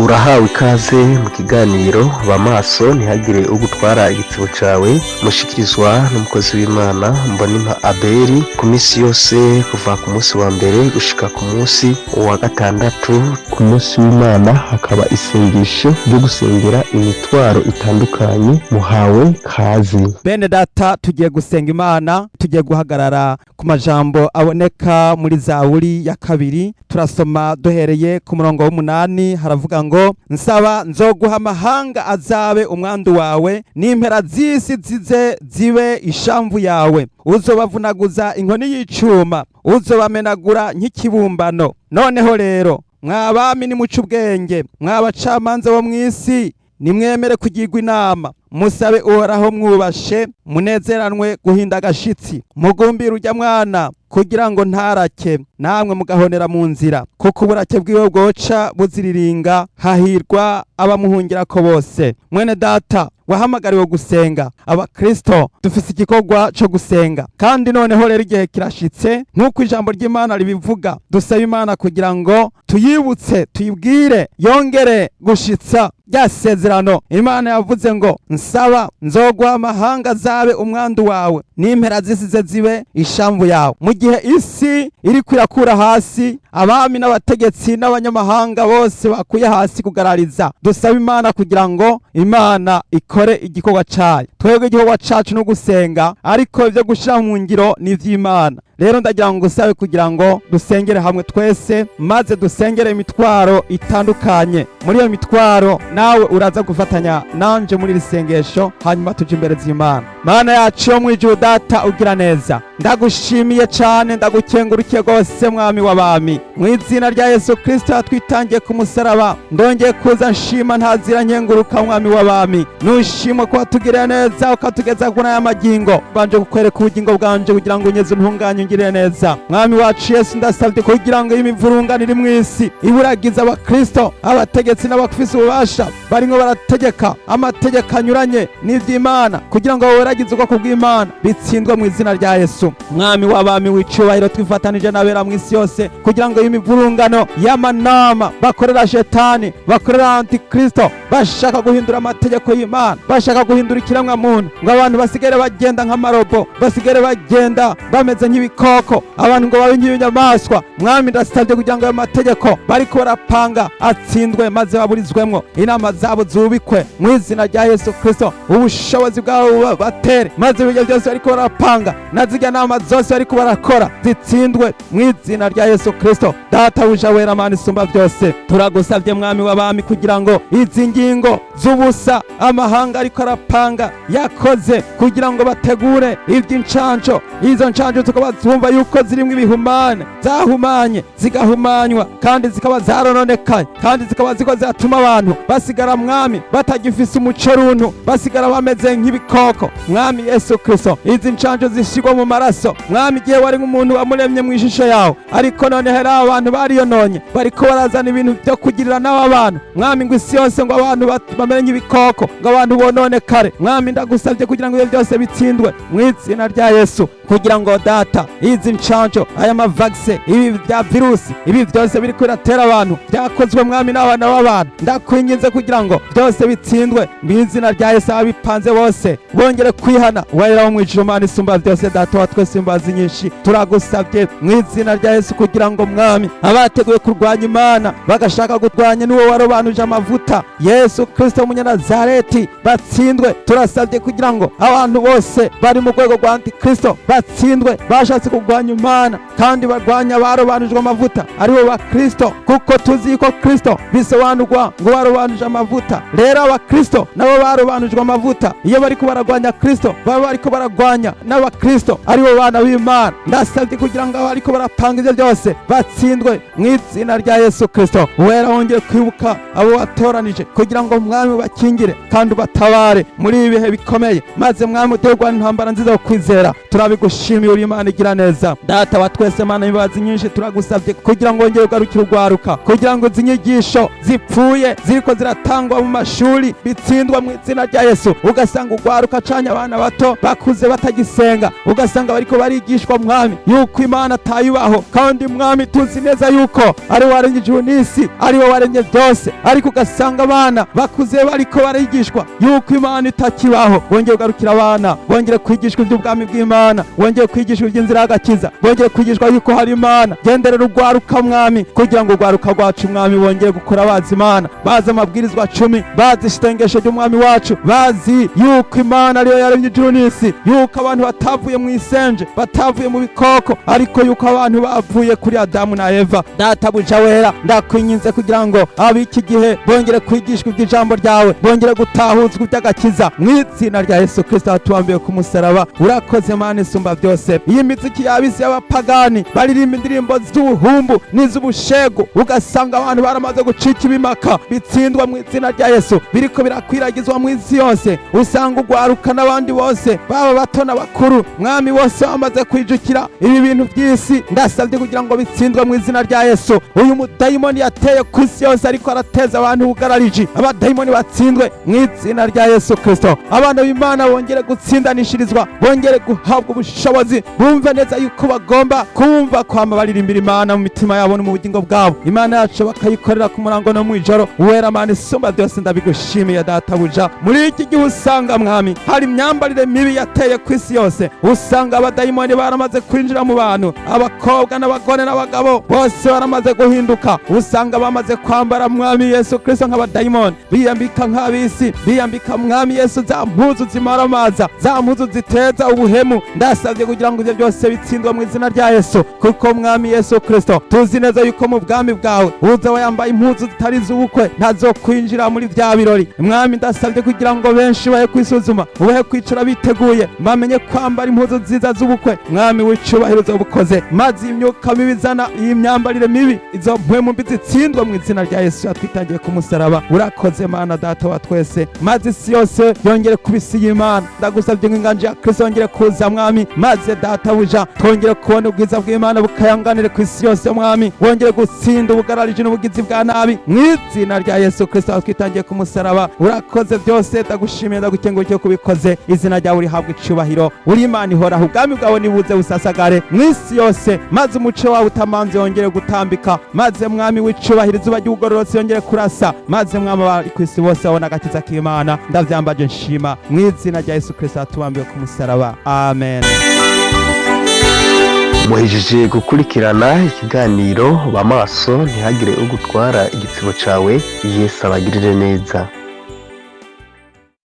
Urahawe ikaze mu kiganiro Ba Maso Ntihagire Ugutwara Igitabo Cawe, mushikirizwa n'umukozi w'Imana Mbonimpa Abeli ku minsi yose kuva ku munsi wa mbere gushika ku munsi wa gatandatu. Ku munsi w'Imana hakaba isengesho ryo gusengera imitwaro itandukanye. Muhawe kaze. Bene data, tugiye gusenga Imana. Tugiye guhagarara ku majambo aboneka muri Zaburi ya 2. Turasoma duhereye ku murongo w'8. Haravuga ngo: "Nsaba, nzoguha amahanga azabe umwandu wawe, n'impera z'isi zize zibe ishamvu yawe. Uzobavunaguza inkoni y'icuma, uzobamenagura nk'ikibumbano." Noneho rero, mwabami, nimuce ubwenge, mwabacamanza bo mw'isi, nimwemere kugirwa inama. Musabe Uhoraho mwubashe, munezeranwe guhinda agashitsi. Mugumbire urya mwana kugira ngo ntarake, namwe mugahonera mu nzira, kuko uburake bwiwe bwoca buziriringa. Hahirwa abamuhungirako bose. Mwene data, wahamagariwe gusenga. Abakristo dufise igikorwa co gusenga, kandi noneho rero igihe kirashitse nk'uko ijambo ry'Imana ribivuga. Dusaba Imana kugira ngo tuyibutse, tuyibwire yongere gushitsa rya sezerano. Imana yavuze ngo: "Nsaba, nzoguha amahanga azabe umwandu wawe, n'impera zisize zibe ishamvu yawe." Mu gihe isi iri kwirakura hasi, abami n'abategetsi n'abanyamahanga bose bakuye hasi kugarariza, dusaba Imana kugira ngo Imana ikore igikorwa cayo. Twebwe igikorwa cacu no gusenga, ariko ibyo gushira mu ngiro ni ivy'Imana. Rero ndagira ngo usabe kugira ngo dusengere hamwe twese, maze dusengere imitwaro itandukanye. Muri iyo mitwaro nawe uraza gufatanya nanje muri iri sengesho, hanyuma tuje imbere z'Imana. Mana yacu yo mwijuru, Data ugira neza, ndagushimiye cyane, ndagukengurukiye rwose, Mwami w'abami. Mu izina rya Yesu Kristo yatwitangiye ku musaraba, ndongeye kuza nshima ntazira nkenguruka. Mwami w'abami, nushimwe ko watugiriye neza ukatugeza kuri aya magingo. Banje kukwereka ubugingo bwanje kugira ngo unyeze, untunganye, ungirire neza. Mwami wacu Yesu, ndasabye kugira ngo imivurungano iri mu isi iburagiza abakristo, abategetsi n'abafise ububasha barimwo barategeka amategeko anyuranye n'ivy'Imana kugira ngo bawuragize ubwoko bw'Imana, bitsindwe mu izina rya Yesu. Mwami w'abami w'icubahiro, twifatanije n'abera mu isi yose kugira ngo imivurungano y'amanama bakorera Shetani, bakorera Antikristo, bashaka guhindura amategeko y'Imana, bashaka guhindura ikiremwa muntu ngo abantu basigare bagenda nk'amarobo, basigare bagenda bameze nk'ibikoko, abantu ngo babe nk'ibinyamaswa. Mwami, ndasabye kugira ngo ayo mategeko bariko barapanga atsindwe, maze baburizwemwo, inama zabo zubikwe mu izina rya Yesu Kristo. Ubushobozi bwabo batere, maze ibyo byose bariko barapanga na zirya nama zose bariko barakora zitsindwe mu izina rya Yesu Kristo. Data wuja wera, Mana isumba byose, turagusabye, Mwami w'abami, kugira ngo izi ngingo z'ubusa amahanga ariko arapanga yakoze kugira ngo bategure iby'incanco, izo ncanco tukaba twumva yuko zirimo ibihumane, zahumanye, zigahumanywa, kandi zikaba zarononekaye, kandi zikaba ziko ziratuma abantu basigara, Mwami, batagifise umuco runtu, basigara bameze nk'ibikoko. Mwami Yesu Kristo, izi ncanco zishigwa mu maraso, Mwami, igihe wari nk'umuntu wamuremye mu ishusho yawe, ariko none hari abantu bariyononye, bariko barazana ibintu byo kugirira n'aba bantu, Mwami, ngo isi yose ngo abantu bamere nk'ibikoko, ngo abantu bononekare. Mwami, ndagusabye kugira ngo ibyo byose bitsindwe mu izina rya Yesu, kugira ngo Data, izi ncanco, aya mavaccins, ibi bya virusi, ibi byose biri biratera abantu byakozwe, Mwami, n'abana b'abantu, ndakwinginze kugira ngo byose bitsindwe mu izina rya Yesu. Ababipanze bose bongere kwihana. Wera wo mu ijuru, Mana isumba byose, Data wa twese, imbabazi nyinshi, turagusabye mu izina rya Yesu kugira ngo, Mwami, abateguye kurwanya Imana, bagashaka kurwanya n'uwo warobanuje amavuta, Yesu Kristo w'Umunyanazareti, batsindwe. Turasabye kugira ngo abantu bose bari mu rwego rwa Antikristo batsindwe, bashatse kurwanya Imana kandi barwanya abarobanujwe amavuta, aribo ba Kristo, kuko tuzi ko Kristo bisobanurwa ngo barobanuje amavuta. Rero abakristo nabo barobanujwe amavuta, iyo bariko baragwanya Kristo baba bariko baragwanya n'abakristo, aribo bana b'Imana. Ndasabye kugira ngo abariko barapanga ivyo byose batsindwe mu izina rya Yesu Kristo. Wera, wongeye kwibuka abo watoranije kugira ngo, Mwami, bakingire kandi ubatabare muri ibi bihe bikomeye, maze, Mwami, uterwa intambara nziza yo kwizera. Turabigushimiye, uri Imana igira neza. Data wa twese, Mana imbabazi nyinshi, turagusabye kugira ngo wongere ugarukire urwaruka, kugira ngo izi nyigisho zipfuye ziriko ziratangwa mu mashuri bitsindwa mu izina rya Yesu. Ugasanga urwaruka canya abana bato bakuze batagisenga, ugasanga bariko barigishwa, Mwami, yuko Imana atayubaho. Kandi, Mwami, tuzi. Tuzi neza yuko ari we waremye ijuru n'isi, ari we waremye byose, ariko ugasanga abana bakuze bariko barigishwa yuko Imana itakibaho. Wongere ugarukira abana, bongere kwigishwa iby'ubwami bw'Imana, wongere kwigishwa iby'inzira y'agakiza, bongere kwigishwa yuko hari Imana. Genderera urwaruka, Mwami, kugira ngo urwaruka rwacu, Mwami, bongere gukura bazi Imana, bazi amabwirizwa 10, bazi isengesho ry'Umwami wacu, bazi yuko Imana ariyo yaremye ijuru n'isi, yuko abantu batavuye mu isenje, batavuye mu bikoko, ariko yuko abantu bavuye kuri Adamu na Eva. Databuja wera, ndakwinginze kugira ngo ab'iki gihe bongere kwigishwa iby'ijambo ryawe, bongere gutahuzwa iby'agakiza, mu izina rya Yesu Kristo watubambiye ku musaraba. Urakoze, Mana isumba byose. Iyi miziki yabisi y'abapagani baririmba indirimbo z'ubuhumbu n'iz'ubushegu, ugasanga abantu baramaze gucika ibimaka, bitsindwa mu izina rya Yesu. Biriko birakwiragizwa mu isi yose, usanga ugwaruka n'abandi bose, baba bato n'abakuru, Mwami, bose bamaze kwijukira ibi bintu by'isi. Ndasabye kugira ngo bitsindwe mu izina rya Yesu. Uyu mudayimoni yateye ku isi yose, ariko arateza abantu ubugarariji, abadayimoni batsindwe mu izina rya Yesu Kristo. Abana b'Imana bongere gutsindanishirizwa, bongere guhabwa ubushobozi, bumve neza yuko bagomba kumva kwama baririmbira Imana mu mitima yabo no mu bugingo bwabo, Imana yacu bakayikorera ku murango no mu ijoro. Wera, Mana isumba byose, ndabigushimiye, Databuja. Muri iki gihe usanga, Mwami, hari imyambarire mibi yateye ku isi yose, usanga abadayimoni baramaze kwinjira mu bantu, abakobwa n'abagore n'abagabo bose baramaze guhinduka, usanga bamaze kwambara, Mwami Yesu Kristo, nk'abadayimoni, biyambika nk'abisi, biyambika, Mwami Yesu, za mpuzu zimaramaza, za mpuzu ziteza ubuhemu. Ndasabye kugira ngo ibyo byose bitsindwe mu izina rya Yesu, kuko, Mwami Yesu Kristo, tuzi neza yuko mu bwami bwawe uza yambaye impuzu zitari iz'ubukwe ntazokwinjira muri bya birori. Mwami, ndasabye kugira ngo benshi bahe kwisuzuma, ubahe kwicara biteguye, bamenye kwambara impuzu nziza z'ubukwe. Mwami w'icubahiro, ubukoze, maze imyuka mibi izana iyi myambarire mibi, izo mpwemu mbi zitsindwa mu izina rya Yesu yatwitangiye ku musaraba. Urakoze, Mana Data wa twese. Maze isi yose yongere kuba isi y'Imana. Ndagusabye ngo inganje ya Kristo yongere kuza, Mwami, maze, Databuja, twongere kubona ubwiza bw'Imana bukayanganire ku isi yose. Mwami, wongere gutsinda ubugarariji n'ubugizi bwa nabi mu izina rya Yesu Kristo watwitangiye ku musaraba. Urakoze byose, ndagushimiye, ndagukengurukiye kubikoze. Izina ryawe urihabwa icubahiro, uri Imana ihoraho. Ubwami bwawe nibuze busasagare mu isi yose, maze umuco wawe utamanze wongere gutambika, maze, Mwami w'icubahiro, izuba ry'ubugororotsi yongere kurasa, maze, Mwami, abari ku isi bose babona agakiza k'Imana. Ndavyambaje nshima mu izina rya Yesu Kristo watubambiwe ku musaraba. Amen. Muhejeje gukurikirana ikiganiro Ba Maso Ntihagire Ugutwara Igitsibo Cawe. Yesu abagirire neza.